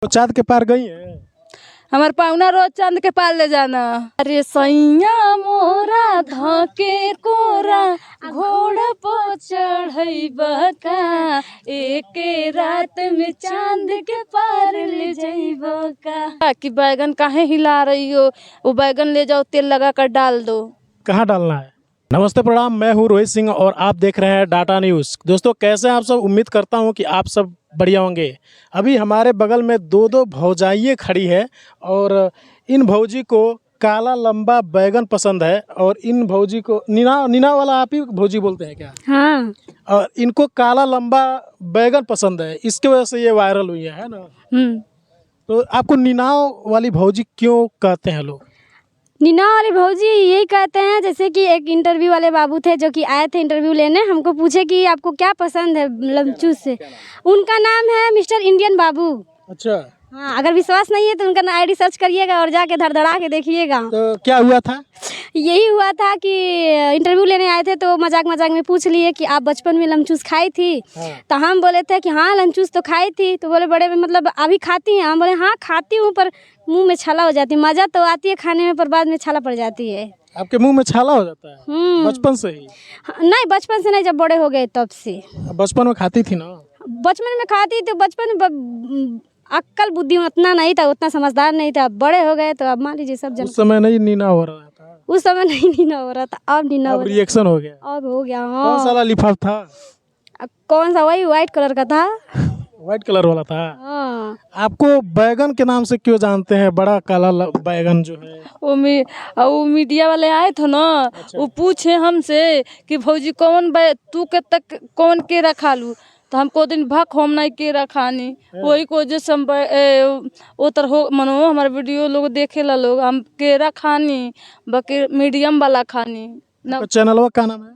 चाँद के पार गई है। हमार पाहुना रोज चांद के पार ले जाना। अरे सैया मोरा धके कोरा घोड़ा पर चढ़ैबा का, एके रात में चांद के पार ले जइबा का। कि बैगन काहे हिला रही हो, वो बैगन ले जाओ तेल लगा कर डाल दो। कहाँ डालना है? नमस्ते, प्रणाम। मैं हूँ रोहित सिंह और आप देख रहे हैं डाटा न्यूज़। दोस्तों कैसे हैं आप सब? उम्मीद करता हूँ कि आप सब बढ़िया होंगे। अभी हमारे बगल में दो दो भौजाइये खड़ी है और इन भौजी को काला लंबा बैगन पसंद है और इन भौजी को नीना नीना वाला आप ही भौजी बोलते हैं क्या? हाँ। और इनको काला लंबा बैगन पसंद है, इसके वजह से ये वायरल हुई है ना? हम्म। तो आपको नीनाव वाली भौजी क्यों कहते हैं लोग? नीना वाले भौजी यही कहते हैं, जैसे कि एक इंटरव्यू वाले बाबू थे जो कि आए थे इंटरव्यू लेने, हमको पूछे कि आपको क्या पसंद है लमचूस से। उनका नाम है मिस्टर इंडियन बाबू। अच्छा। हाँ, अगर विश्वास नहीं है तो उनका आईडी सर्च करिएगा और जाके धड़धड़ा के देखिएगा। तो क्या हुआ था? यही हुआ था कि इंटरव्यू लेने आए थे तो मजाक मजाक में पूछ लिए कि आप बचपन में लमचूस खाई थी? हाँ। तो हम बोले थे कि हाँ लमचूस तो खाई थी। तो बोले बड़े मतलब अभी खाती हैं? हम बोले हाँ खाती हूँ, पर मुंह में छाला हो जाती है। मज़ा तो आती है खाने में पर बाद में छाला पड़ जाती है। आपके मुंह में छाला हो जाता है? हम्म। बचपन से ही? हाँ, नहीं बचपन से नहीं, जब बड़े हो गए तब से। बचपन में खाती थी ना? बचपन में खाती तो बचपन में अक्कल बुद्धि उतना नहीं था, उतना समझदार नहीं था। अब बड़े हो गए तो अब मान लीजिए सब जन। उस समय नहीं नीना हो रहा था? उस समय नहीं नीना हो रहा था, अब नीना हो अब रिएक्शन हो गया। अब हो गया। कौन हाँ। सा वाला लिफाफा था? अब कौन सा, वही वाइट कलर का था। व्हाइट कलर वाला था। हाँ। आपको बैगन के नाम से क्यों जानते हैं? बड़ा काला बैगन जो है। वो मीडिया वाले आए थे ना, वो पूछे हमसे कि भौजी कौन तू के तक कौन केरा खा लू, तो हमको दिन भक हम नहीं केरा खानी। वही को जो हम वो तर हो मनो हमारे वीडियो लोग देखे ला लोग, हम केरा खानी बाकी मीडियम वाला खानी ना। आपका चैनल का नाम है?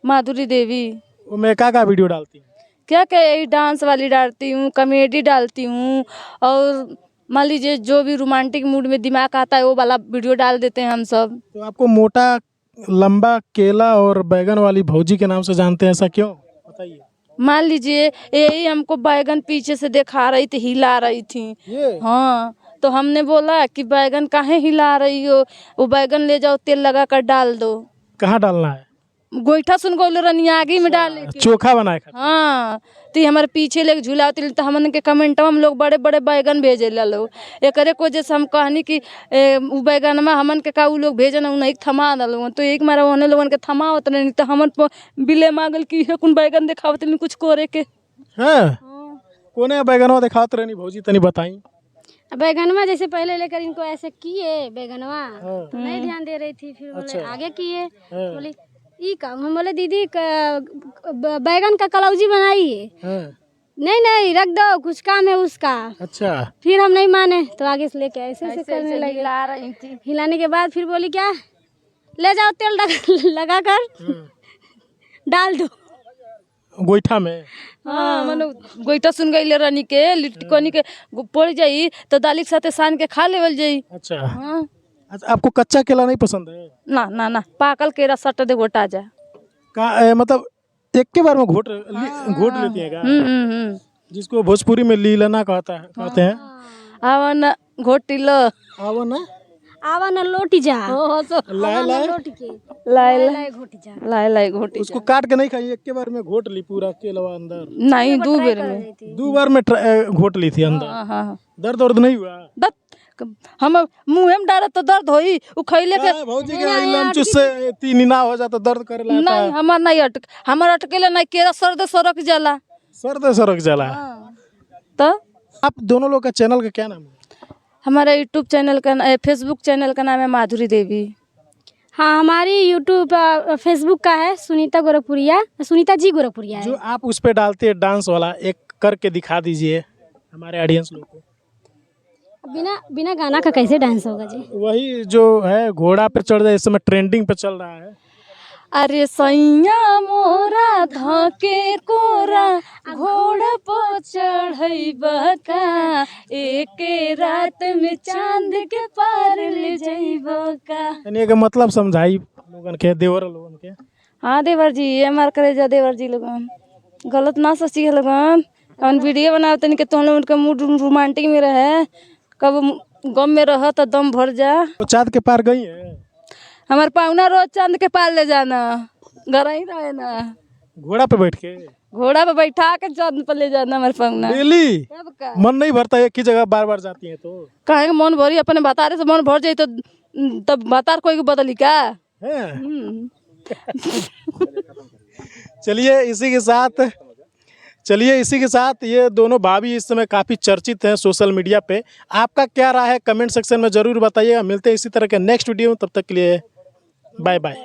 माधुरी देवी। वो मैं का का वीडियो डालती हूँ? क्या क्या यही डांस वाली डालती हूँ, कॉमेडी डालती हूँ और मान लीजिए जो भी रोमांटिक मूड में दिमाग आता है वो वाला वीडियो डाल देते हैं हम सब। तो आपको मोटा लंबा केला और बैगन वाली भौजी के नाम से जानते हैं, ऐसा क्यों बताइए? मान लीजिए यही हमको बैगन पीछे से दिखा रही थी, हिला रही थी। ये? हाँ, तो हमने बोला कि बैगन काहे हिला रही हो, वो बैगन ले जाओ तेल लगा कर डाल दो। कहाँ डालना है? गोईठा सुन गोल रनी आगी में डाले के। चोखा बनाए खाते। हाँ, तो ये हमारे पीछे लेके झूलावती, तो हमन के कमेंट में हम लोग बड़े बड़े बैगन भेजे ला लोग। एकरे को जैसे हम कहनी कि उ बैगनमा हमन के का उ लोग भेजन उ नहीं थमा दल, तो एक मारा ओने लोगन के थमावत नहीं, तो हमन बिले मांगल कि हे कुन बैगन देखावत नहीं कुछ करे के। हाँ, कोने बैगनवा दिखावत रहनी भौजी, तनी बताई। बैगनवा जैसे पहले लेकर इनको ऐसे किए बैगनवा, तो नहीं ध्यान दे रही थी, फिर बोले आगे किए, बोले ई का, हम बोले दीदी बैगन का कलौजी बनाइए। नहीं नहीं रख दो, कुछ काम है उसका। अच्छा। फिर हम नहीं माने तो आगे से लेके ऐसे ऐसे करने लगे। हिला रही थी। हिलाने के बाद फिर बोली क्या ले जाओ तेल लगा कर डाल दो गोईठा में। हाँ, मने गोईठा सुन गई रानी के लिट्टी कोनी के पड़ जाई तो दाली के साथे सान के खा लेवल जाई। अच्छा। हाँ। अच्छा, आपको कच्चा केला नहीं पसंद है? ना ना ना, पाकल केरा सट दे गोटा जा का मतलब एक के बार में घोट घोट लेती है क्या? हम्म। जिसको भोजपुरी में लीलना कहता है, कहते हैं। आवन घोटी लो, आवा ना आवा न लोटी जा, लाए लाए लोटी के लाए लाए घोटी जा, लाए लाए घोटी। उसको काट के नहीं खाई, एक के बार में घोट ली पूरा केलवा अंदर। नहीं, दो बेर में, दो बार में घोट ली थी अंदर। हाँ हाँ। दर्द वर्द नहीं हुआ? दत हम मुँह में डाले तो दर्द होई, उ खइले के भौजी के लमचूस से तीन ना हो जाता दर्द करे लगता। नहीं, हमार नहीं अटक, हमार अटकेला नहीं, केरा सर्द सरक जाला। सर्द सरक जाला। तो आप दोनों लोग का चैनल का क्या नाम है? हमारा यूट्यूब चैनल का, फेसबुक चैनल का नाम है माधुरी देवी। हाँ, हमारी यूट्यूब फेसबुक का है सुनीता गोरखपुरिया, सुनीता जी गोरखपुरिया है। जो आप उस पे डालते हैं डांस वाला, एक करके दिखा दीजिए हमारे ऑडियंस लोग को। बिना बिना गाना का कैसे डांस होगा जी? वही जो है घोड़ा पे चढ़ जाए, इस समय ट्रेंडिंग पे चल रहा है। अरे सैया मोरा धके कोरा घोड़ा पर चढ़ैबा का, एके रात में चांद के पार ले जइबा का। यानी के मतलब समझाई लोगन के, देवर लोगन के। हाँ देवर जी, ये मार करे जा देवर जी लोगन, गलत ना सोची है लोगन। और वीडियो बनाओ तनी के तुम लोग उनका मूड रोमांटिक में रहे, कब गम में रह तो दम भर जा। तो चाँद के पार गई है? हमारे पाहुना रोज चांद के पार ले जाना, घर ही रहे ना। घोड़ा पे बैठ के? घोड़ा पे बैठा के चांद पर ले जाना हमारे पाहुना। डेली? तब का। मन नहीं भरता एक ही जगह बार बार जाती है तो? काहे के मन भरी, अपने भतारे से मन भर जाई तो तब भतार कोई के बदली का। हैं? हम्म। चलिए इसी के साथ, चलिए इसी के साथ ये दोनों भाभी इस समय काफ़ी चर्चित हैं सोशल मीडिया पे। आपका क्या राय है कमेंट सेक्शन में ज़रूर बताइएगा। मिलते हैं इसी तरह के नेक्स्ट वीडियो में, तब तक के लिए बाय बाय।